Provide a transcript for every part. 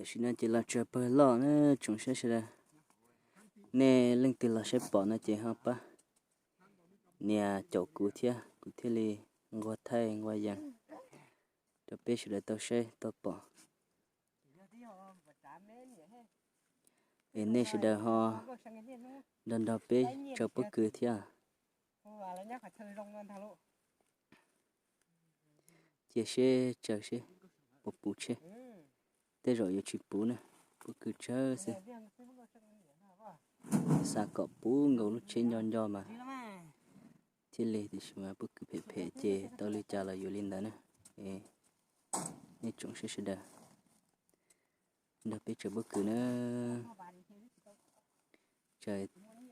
Tam sim no ces los tsaws pawg loj na tsoom saib sawv daws. Nej leej twg los saib pom no ces ho pab nias caum kuv thiab kuv thiaj li nquag thaij nquag yees rau peb sawv daws tau saib tau pom. Es nej sawv daws ho nrog nrog peb tsaws pob kws thiab. Cia seb tsaws seb puas puv tsheb. Tej zaum yuav tsis puv na, pob kws tsawg xwb. Xav kom puv nkaus lub tsheb nco nco mas thiaj li, tiam sis mas pob kws phem phem ces tau li cas los yuav li ntawd na. Nej tsoom saib sawv daws, nrog peb tsaws pob kws na. Tsaws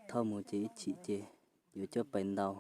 thauj mus ces ib chim ces yuav coj pais ntaus.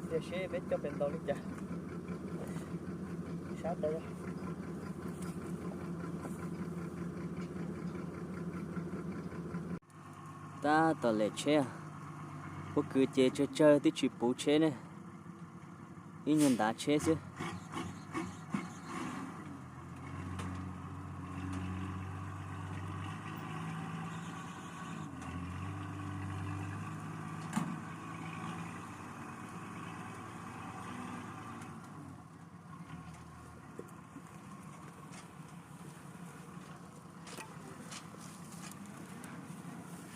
Tiag seb peb coj pes ntaus li cas. Sab tas. Tab tom lem tsheb, pob kws ces tsawg tsawg twb tsis puv tsheb ne, ib nyuag ntav tsheb xwb.